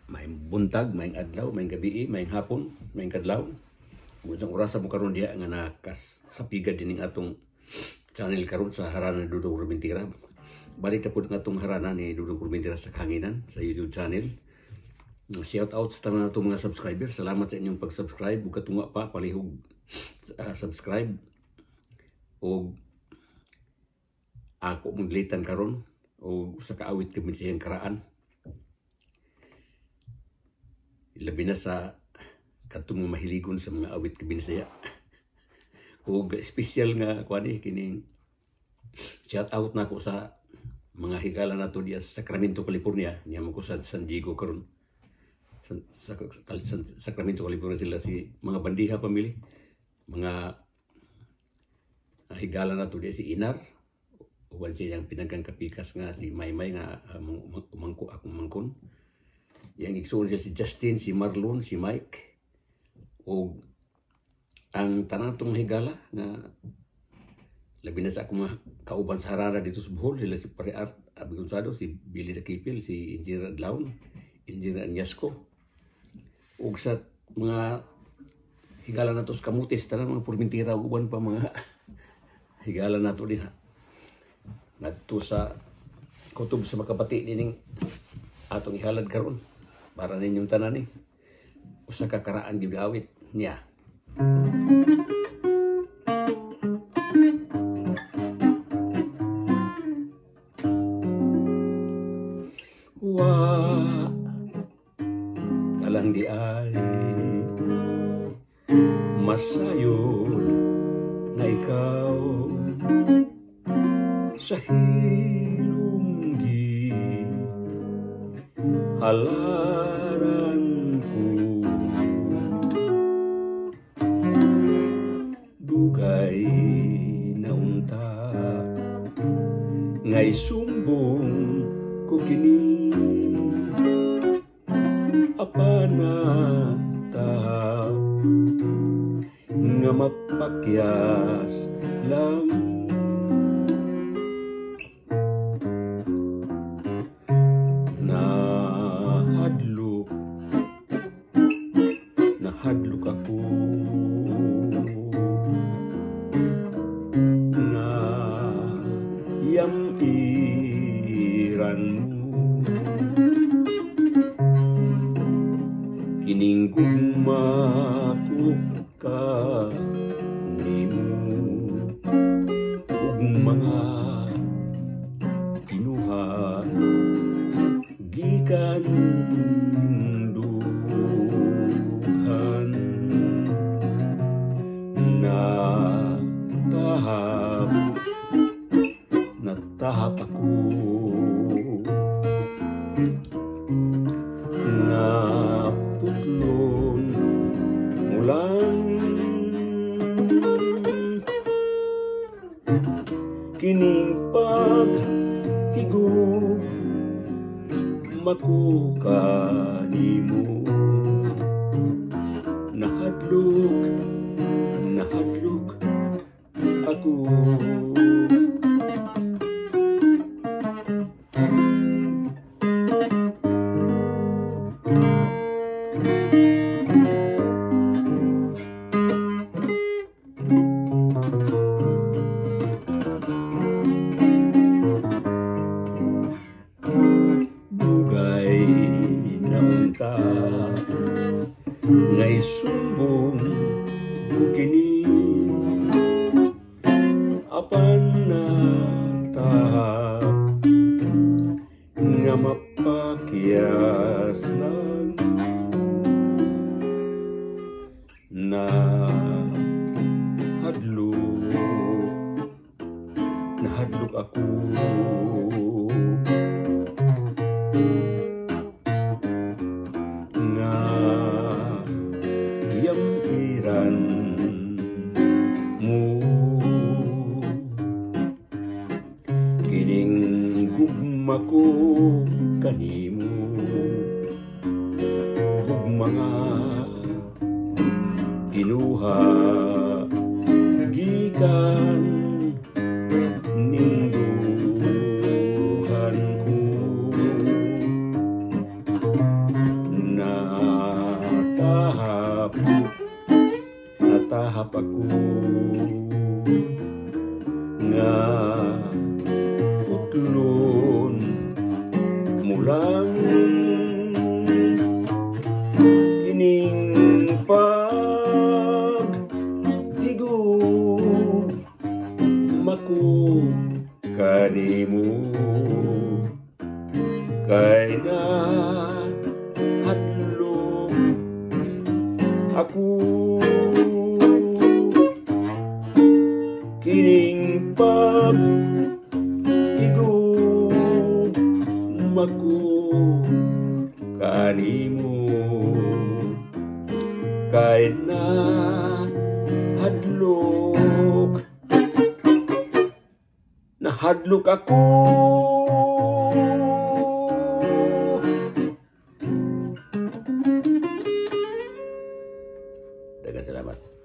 Maayong buntag, maayong adlaw, maayong gabii, maayong hapon, maayong kadlaw. Kung unsang orasa mo karon diha nga nakasapiga dining atong channel karon sa Harana ni Dudong Rumentira. Balik na pud ang atong harana ni Dudong Rumentira sa Kahanginan sa YouTube channel. Shout out sa tanan natong mga subscribers. Salamat sa inyong pag-subscribe ug katunga pa palihog subscribe og ako mong dilitan karon og usa ka awit kami siyang karaan. Labi na sa kadtong mga mahiligon sa mga awit kabinisaya. Ug special nga kuan ni kining shout out nako sa mga higala nato diya sa Sacramento, California. Niya mo ko sa San Diego karon. Sa Sacramento, California sila si mga Bandiha family. Mga higala nato diya si Inar. Uban siya yang pinangkang kapikas nga si Maymay nga umangko akong mangkon. Yang igsoon siya si Justin, si Marlon, si Mike. O ang tanan tong higala nga labi na sa akong mga kauban sa harana dito sa Bohol, sila si Pare Art Abigonzado, si Billy Dakipil, si Engineer Adlaon, Engineer Anyasco. Ug sa mga higala nato sa Camotes, tanan mga Formentera, uban pa mga higala nato dinha. Ngadto sa kutob sa Makabati dining atong ihalad karon para ninyong tanan ni usa ka karaan gyud awit niya. Wa talang di ay masayod na ikaw sa hilom gi halaran ko. Dugay na unta ngay sumbong ko kini, apana ta nga mapakyas lang. Nahadlok, nahadlok ako nga yamiran mo. Kining gugma ko ka nimo ug mga kinuha gikan nindughan. Natahap, natahap ako nga putlon mulan. Kining paghigog makuka nimo. Nahadlok, nahadlok ako. Dugay na unta ngay sumbong ko kini, apan natahap nga mapakyas lang. Nahadlok, nahadlok ako nga yamiran mo. Kining gugma ko kanimo, gugma nga kinuha gikan ninduhan ko. pa ko nga putlon mo lang kining pag higugma ko kanimo kay nahadlok ako. Kining pag higugma ko kanimo kay nahadlok, nahadlok ako. Daghang salamat.